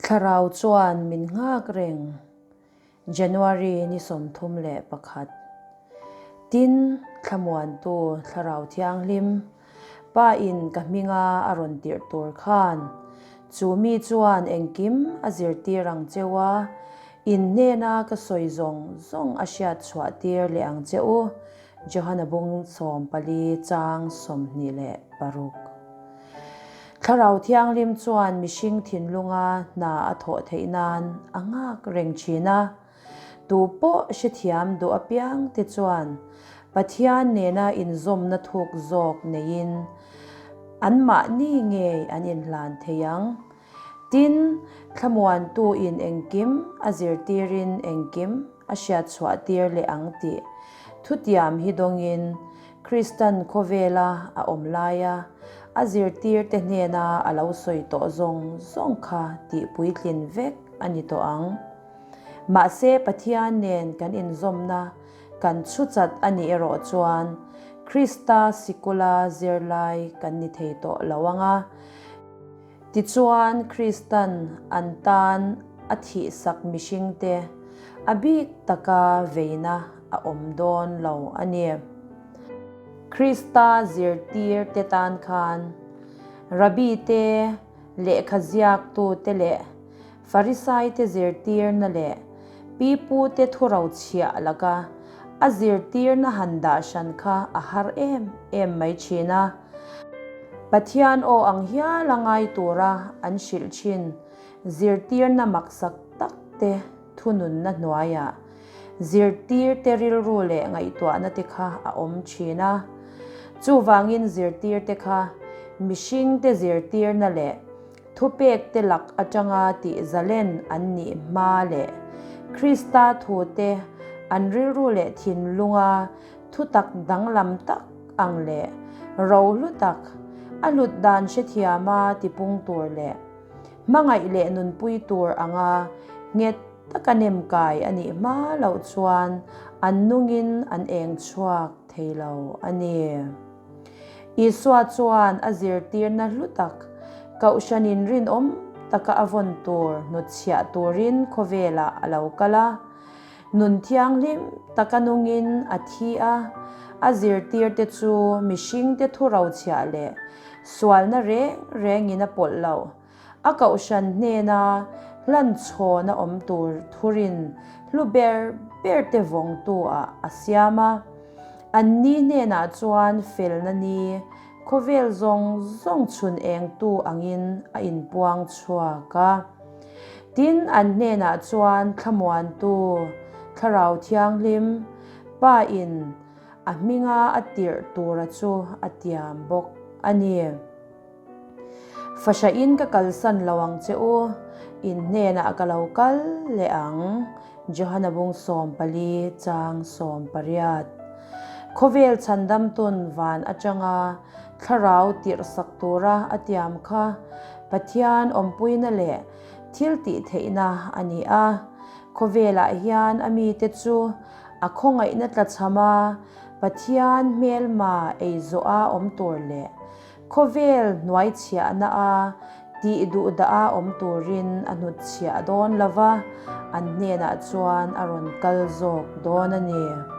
Thlarau chuan min nghak reng. January ni 31. Tin, Thlamuantu Thlarau Thianghlim, Pa in ka hminga a rawn tirh tur khan, chu mi chuan engkim a zirtir ang cheu a, in hnena ka sawi zawng zawng a hriat chhuah tir leh ang che u, Johana bung 14 chang 26. Thlarau Thianghlim chuan mihring thinlunga hna a thawh theih nan a nghak reng thin a. Tu pawh hrethiam duh apiang te chuan Pathian nena inzawmna thuk zawk neiin anmahni ngei an inhlan thei ang. Tin, thlamuantu-in engkim a zirtirin engkim a hriatchhuah tir leh ang tih thutiam hi dawngin Kristan khawvela a awm laia a zirtirte hnena a lo sawi tawh zawng zawng kha tih puitlin vek a ni tawh ang. Mahse Pathian nen kan inzawmna kan chhu chat a nih erawh chuan Krista sikula zirlai kan ni thei tawh lo ang a. Tichuan Kristan an tan a thihsak mihringte a bik taka veina a awm dawn lo a ni. Krista zirtirte tan khan Rabbi te, lehkha ziaktute leh Farisaite zirtirna leh pipute thurochhiah laka a zirtirna han dah hran kha a har em em mai thin a. Pathian aw ang hial a ngai tura an hrilh thin zirtirna maksak tak te thununna hnuaiah zirtirte rilru leh ngaihtuahna te kha a awm thin a. Chuvangin zirtirte kha mihringte zirtirna leh Thupek te lak atanga tih zalen an nih hma leh Krista thute an rilru leh thinlunga thutak danglam tak ang leh rohlu tak, a hlut dan hrethiama tipung tur leh hmangaih leh nunpui tur anga nghet taka nemkai a nih hma loh chuan an nungin an eng chhuak thei lo a ni. Isua chuan a zirtirna hlu tak, Kohhranin rinawm taka a vawn tur hnutchhiah turin khawvelah a lo kal a. Nun thianghlim taka nungin a thi a, a zirtirte chu mihringte thurochhiah leh sualna reng rengin a pawlh lo. A kohhran hnena hlanchhawn a awm tur thurin hlu ber ber te vawngtu ah a siam a. An ni hnenah chuan felna ni khawvel zawng zawng chhun engtu angin a inpuang chhuak a. Tin, an hnenah chuan thlamuantu Thlarau Thianghlim, Pa in a hminga a tirh tura chu a tiam bawk a ni. Fahrahin ka kalsan lo ang che u, in hnenah ka lo kal leh ang, Johana bung 14 chang 18. Khawvel chhandamtun van atanga thlarau tirhsak tura a tiam kha Pathian awmpuina leh thil tih theihna a ni a. Khawvelah hian a mite chu a khawngaihna tlachhama Pathian hmelma ei zawha awm tur leh Khawvel hnuaichhiahna a tih duh dah a awm turin a hnutchhiah dawn lo va, an hnenah chuan a rawn kal zawk dawn a ni.